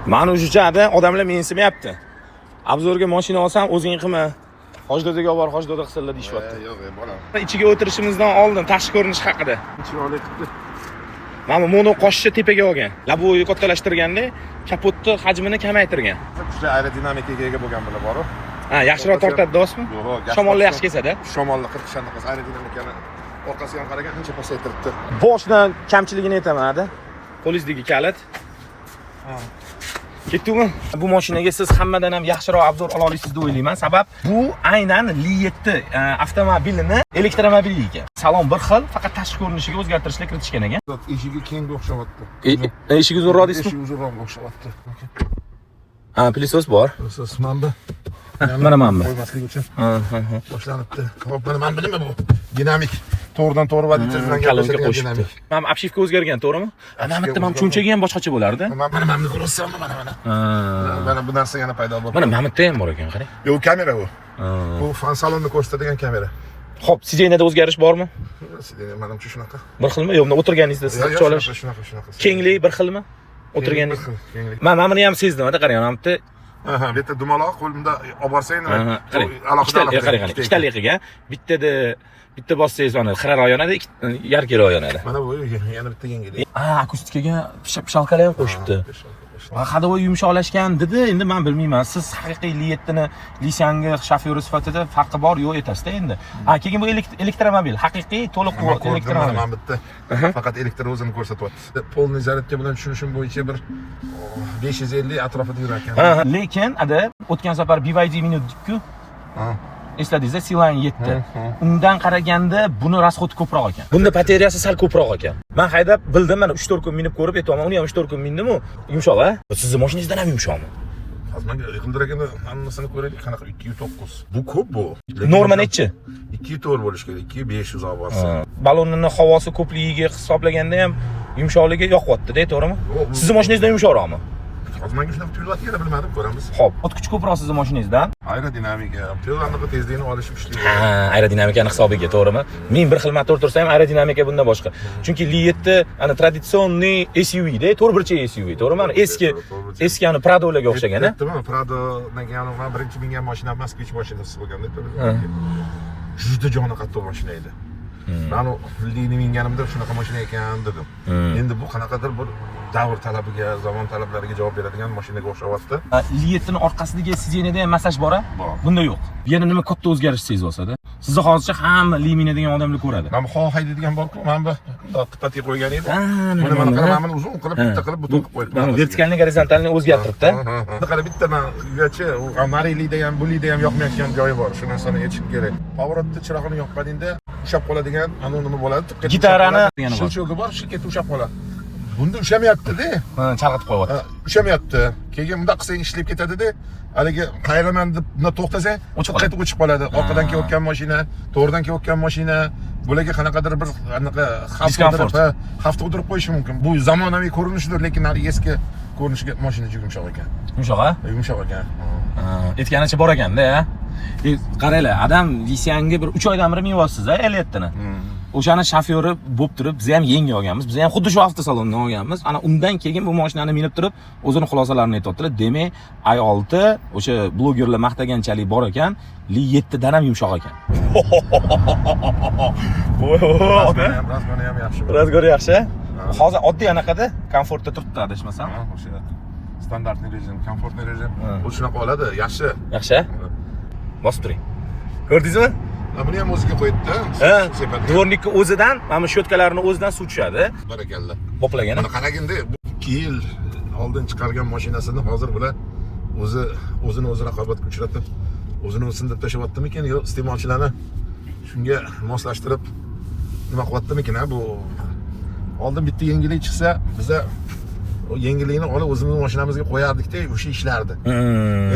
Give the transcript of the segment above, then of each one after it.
Mani o'sha odamlar mensimayapti. Обзор ga mashina olsam, o'zing qilma. Hojdodaga olib bor, Hojdoda qilsinlar deyishyapti. Yo'q, bolam. Ichiga o'tirishimizdan oldin tashqi ko'rinish haqida. Chiroyli qilibdi. Mana bu mono qoshni tepaga olgan. Лобовой kaltalashtirganda kapotni hajmini kamaytirgan. Kuchli aerodinamikaga ega bo'lgan bular boru. Ha, yaxshiroq tortadi dostmi? Yo'q, gaz Shamolni yaxshi kesadi. Shamolni qirqishani qilsa, aerodinamikani orqasiga ham qaragan, ancha pasaytiribdi. Boshidan kamchiligini aytaman, ada. Qo'lingizdagi kalit. Ketdikmi? Bu mashinaga siz hammadan ham yaxshiroq обзор ola olasiz deb o'ylayman. Sabab bu aynan Li 7 avtomobilini elektromobili ekan. Salon bir xil, faqat tashqi ko'rinishiga o'zgartirishlar kiritishgan ekan. Eshigi kengga o'xshabyapti. Eshigi uzunroq deysizmi? Eshigi uzunroqga o'xshabyapti. Ha, пылесос bor. Siz mana bu. Mana bu. Qo'ymaslik uchun Ha, ha, ha. boshlanibdi. Hop, mana bu nima bu? Dinamik. To'g'ridan to'g'ri водитель bilan Kolonka gaplashadigan qo'shibdi. dinamik. Mana обшивка o'zgargan, to'g'rimi? Mana bitta mana cho'nchagi ham boshqacha bo'lardi. Mana buni ko'rasizmi? Mana mana. Ha. Mana bu narsa yana paydo bo'ldi. Mana mana bitta ham bor ekan, qarang. Yo'q, kamera bu. Ha. Bu fan salonni ko'rsatadigan kamera. Xo'p, сиденье da o'zgarish bormi? Сиденье manimcha shunaqa. Bir xilmi? Yo'q, bunda o'tirganingizda Yo'q, siz yo'q, olish. shunaqa, shunaqa, shunaqa. Kenglik bir xilmi? O'tirganingiz. Bir xil, kenglik. Man buni ham sezdim, ada qarang, mana bitta. Aha, bu yerda dumaloq, qo'limda olib borsang nima? Aha, qarang. Alohida Ikkita, alohida. qarang, qarang. Ikkitalik qilgan. Bittada bitta bossangiz mana xiraroq yonadi, яркий roq yonadi. Mana bu yana bitta yengillik. Ha, akustikaga пищалка lar ham qo'shibdi. Va ходовой yumshoqlashgan dedi. Endi men bilmayman. Siz haqiqiy Li 7ni Lisyangi shofyori sifatida farqi bor yo'q aytasizda endi. Ha, keyin bu elektromobil, haqiqiy to'liq Man ko'rdim, mana elektromobil. mana bitta faqat elektr o'zini ko'rsatyapti. Полный зарядка bilan tushunishim bo'yicha bir 550 atrofida yurar ekan. Ha, lekin ada o'tgan safar BYD minuvdik-ku. Ha. Esladingiz, Sealion 7. Hı, hı. Undan qaraganda buni расход i ko'proq ekan. Bunda batareyasi sal ko'proq ekan. Men haydab bildim, mana 3-4 kun minib ko'rib aytyapman. Uni ham 3-4 kun mindim-u, yumshoq a? Sizni mashinangizdan ham yumshoqmi? Hozir menga g'ildiragini hammasini ko'raylik, qanaqa 209. Bu ko'p bu. Norma nechi? 2.4 bo'lishi kerak, 2.5 uzoq borsa. Ballonini havosi ko'pligiga hisoblaganda ham yumshoqligi yoqyapti-da, to'g'rimi? Yo'q, bu- Sizni mashinangizdan yumshoqroqmi? Hozir menga shunaqa tuyulyapti, yana bilmadim, ko'ramiz. Xo'p, ot kuchi ko'proq sizni mashinangizdan. Aerodinamika, tez anaqa tezlikni olishi kuchli. Ha, aerodinamikani hisobiga, to'g'rimi? Ming bir xil motor tursa ham aerodinamika bundan boshqa. Chunki Li 7 ana традиционный SUV-da, to'rt burchak SUV, to'g'rimi? Ana eski eski ana Prado'larga o'xshagan, a? Aytdimmi, Pradodan keyin man birinchi mingan mashinam Moskvich mashinasi bo'lganda, juda joni qattiq mashina edi. Man u Lini minganimda shunaqa mashina ekan dedim. Endi bu qanaqadir bir davr talabiga, zamon talablariga javob beradigan mashinaga o'xshayapti. Li 7 ni orqasidagi сиденье da ham massaj bor a? Bor. Bunda yo'q. Yana nima katta o'zgarish sezyapsiz? Sizni hozircha hamma Li minadigan odamlar ko'radi. Mana bu havo haydaydigan borku, mana bu bundoq qipatiga qo'ygan edi. Ha, Buni mana qara, mana buni uzun qilib, bitta qilib, butun qilib qo'yibdi. Mana вертикальный, горизонтальный o'zgartiribdi. Buni qara, bitta man ugachi u Marilikda ham, Bulikda ham yoqmayotgan joyi bor. Shu narsani aytishim kerak. Поворот da chirog'ini yoqqaningda ushlab qoladigan anavi nima bo'ladi? Tiq etib Gitarani ushlab qoladi. degani bor. Щелчок i bor, shilk etib ushlab qoladi. Bunda ushlamayapti-da. Ha, chalg'itib qo'yyapti. Ha, ushlamayapti. Keyin bundoq qilsang ishlab ketadi-da. Haligi qayraman deb bundoq to'xtasang, O'chib tiq etib o'chib qoladi. Orqadan kelayotgan mashina, to'g'ridan kelayotgan mashina, bularga qanaqadir bir anaqa xavf Дискомфорт. tug'dirib, ha, xavf tug'dirib qo'yishi mumkin. Bu zamonaviy ko'rinishidir, lekin haligi eski ko'rinishiga mashina juda yumshoq ekan. Yumshoq, a? Yumshoq ekan. Ha, aytganicha bor ekanda, a? Qaranglar, adam Lisyanga bir 3 oydan beri minyapsiz, a, L7 ni. O'shani shofyori bo'lib turib, biz ham yangi olganmiz. Biz ham xuddi shu avtosalondan olganmiz. Ana undan keyin bu mashinani minib turib, o'zini xulosalarini aytyaptilar. Demak, i6 o'sha blogerlar maqtaganchalik bor ekan, Li 7 dan ham yumshoq ekan. Разгон i ham, разгон i ham yaxshi. Разгон yaxshi. Hozir oddiy anaqada komfortda turibdi adashmasam. Ha, o'sha стандартный rejim, комфортный rejim. Ha. U shunaqa oladi, yaxshi. Yaxshi? Bosib turing. Ko'rdingizmi? Ha, buni ham o'ziga qo'yibdi. Ha, Sepadigan. дворник ni o'zidan, mana bu щётка larni o'zidan suv tushadi. Barakalla. Boplagan. Mana qaraginda, bu 2 yil oldin chiqargan mashinasini hozir bular o'zi o'zini o'zi raqobatga uchratib, o'zini o'zi sindirib tashlayaptimikin yo iste'molchilarni shunga moslashtirib nima qilyaptimikin? Ha, bu oldin bitta yangilik chiqsa, biza o yangilikni olib o'zimizni mashinamizga qo'yardikda, o'sha ishlardi.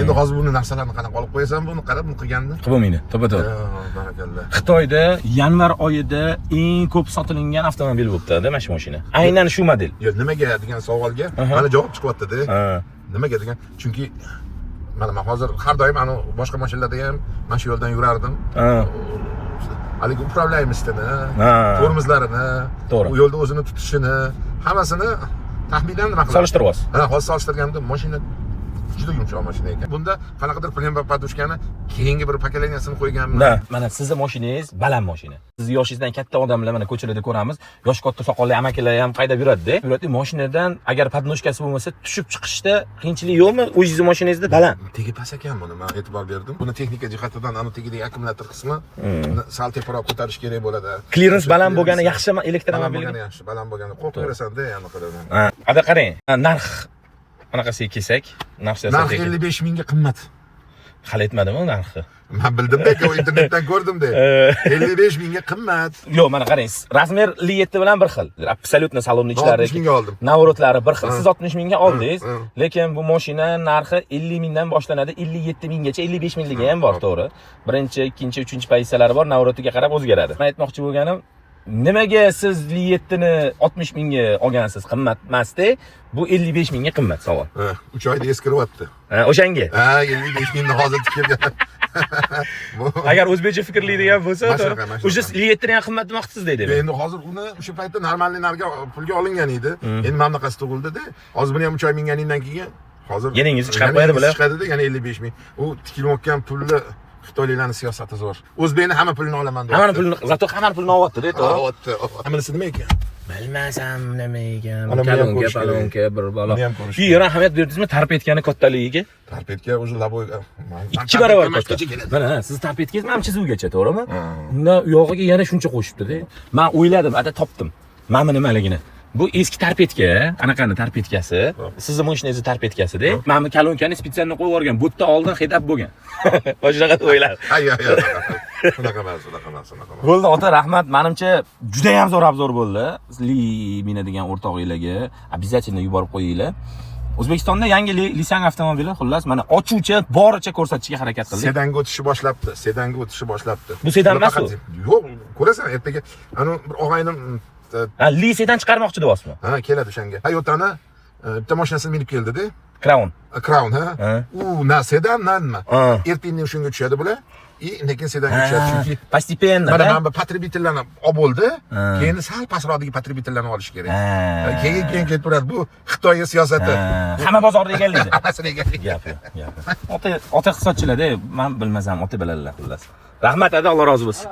Endi hozir buni narsalarni qanaqa olib qo'yasan, buni qarab, buni qilganni. Qilib bo'lmaydi. To'ppa-to'g'ri. Ha, barakalla. Xitoyda yanvar oyida eng ko'p sotilingan avtomobil bo'libdi mana shu mashina. Aynan shu model. Yo, nimaga degan savolga mana javob chiqyapti-da. Nimaga degan, chunki mana man hozir har doim anavi boshqa mashinalarda ham mana shu yo'ldan yurardim. Haligi управляемость ini, tormozlarini, u yo'lda o'zini tutishini, hammasini Taxminan nima qiladi? Solishtiryapsiz. Ha, hozir solishtirganimda mashina juda yumshoq mashina ekan. Bunda qanaqadir Brembo подушка ni keyingi bir поколения sini qo'yganman. Да. Mana sizni mashinangiz baland mashina. Sizni yoshingizdan katta odamlar mana ko'chalarda ko'ramiz. Yoshi katta soqolli amakilar ham haydab yuradi-da. Yuradi mashinadan agar подножка si bo'lmasa tushib chiqishda qiyinchilik yo'qmi? O'zingizni mashinangizda baland. Tegi past ekan buni, men e'tibor berdim. Buni texnika jihatidan ana tagidagi akkumulyator qismi uni sal teparoq ko'tarish kerak bo'ladi. Klirens O'sha baland bo'lgani klirensi yaxshimi baland elektromobilga? bo'lgani yaxshi, baland bo'lgani qo'rqib yurasan-da, yani qiladan. Ha, ada qarang, narx anaqasiga kelsak, narx Narx siyosatiga. 55 mingga qimmat. Hali aytmadimi narxi? Men bildimda, internetdan ko'rdimda. 55 mingga qimmat. Yo'q, mana qarang, размер Li 7 bilan bir xil. Абсолютно salonni ichlari. 60 mingga oldim. Наворот lari bir xil. Siz 60 mingga oldingiz, Ha, ha. lekin bu mashina narxi 50 mingdan boshlanadi, 57 minggacha, 55 mingligi ham bor, to'g'ri. Birinchi, ikkinchi, uchinchi pozitsiyalari bor, наворот iga qarab o'zgaradi. Men aytmoqchi bo'lganim, nimaga siz Li 7 ni 60 mingga olgansiz, qimmat emasda, bu 55 mingga qimmat savol. Ha, 3 oyda eskiryapti. Ha, o'shanga. Ha, 55 mingni hozir tikilgan. Bu Agar o'zbekcha fikrlaydigan bo'lsa, Mana to'g'ri. shunaqa, mana O'sha shunaqa. Li 7 ni ham qimmat demoqchisiz deydi. Endi hozir uni o'sha paytda нормальный narxga pulga olingan edi. Endi mana bunaqasi tug'ildi-da. Hozir buni ham 3 oy minganingdan keyin hozir Yana yangisi chiqarib yana qo'yadi yangisi bular. Chiqadida, yana 55 ming. U tikilayotgan pulni xitoyliklarning siyosati zo'r. O'zbekni hamma pulini olaman deyapti. Hammani pulini, зато hammani pulini olyapti-da, to'g'ri. Olyapti. Hammasi nima ekan? Bilmasam nima ekan. Mana buni ham Колонка, ko'rish kerak. palonka, bir balo. Buni ham ko'rish Shu yer ahamiyat berdingizmi торпедка ni kattaligiga? Торпедка уже лобовой 2 barobar katta. Mana ha, siz торпедка ngiz mana chizuvgacha, to'g'rimi? Undan u yog'iga yana shuncha qo'shibdi-da. Men o'yladim, ada topdim. Mana bu nimaligini. Bu eski торпедка, anaqani торпедка si. Sizni mashinangizni торпедка sida. Mana bu колонка ni специально qo'yib yuborgan. Bu yerda oldin head-up bo'lgan. Va shunaqa deb o'yladim. Ay, ay, ay. Unaqa emas, unaqa emas, unaqa emas. Bo'ldi ota, rahmat. Menimcha juda ham zo'r обзор bo'ldi. Li minadigan o'rtog'inglarga обязательно yuborib qo'yinglar. O'zbekistonda yangi Lisang avtomobili, xullas, mana ochuvchi boricha ko'rsatishga harakat qildik. Sedanga o'tishni boshlabdi. Sedanga o'tishni boshlabdi. Bu sedan emas u? Yo'q, ko'rasan ertaga anu bir og'aynim Ha, Li sedan chiqarmoqchi deyapsizmi? ha, keladi o'shanga. Toyotani bitta mashinasini minib keldi-da. Crown. Crown, ha? Ha. U na sedan, na nima. Ha. Ertaga o'shanga tushadi bular. И lekin sedanga tushadi chunki Постепенно, mana да? mana bu потребитель larni olib bo'ldi. Ha. Keyin sal pastroqdagi потребитель larni olish kerak. Ha. Keyin keyin ketib bu Xitoy siyosati. Ha, hamma bozorni egallaydi. Hammasini egallaydi. Gap yo'q, gap yo'q. Ota ota iqtisodchilar-da, men bilmasam ota biladilar xullas. Rahmat aka, Alloh rozi bo'lsin.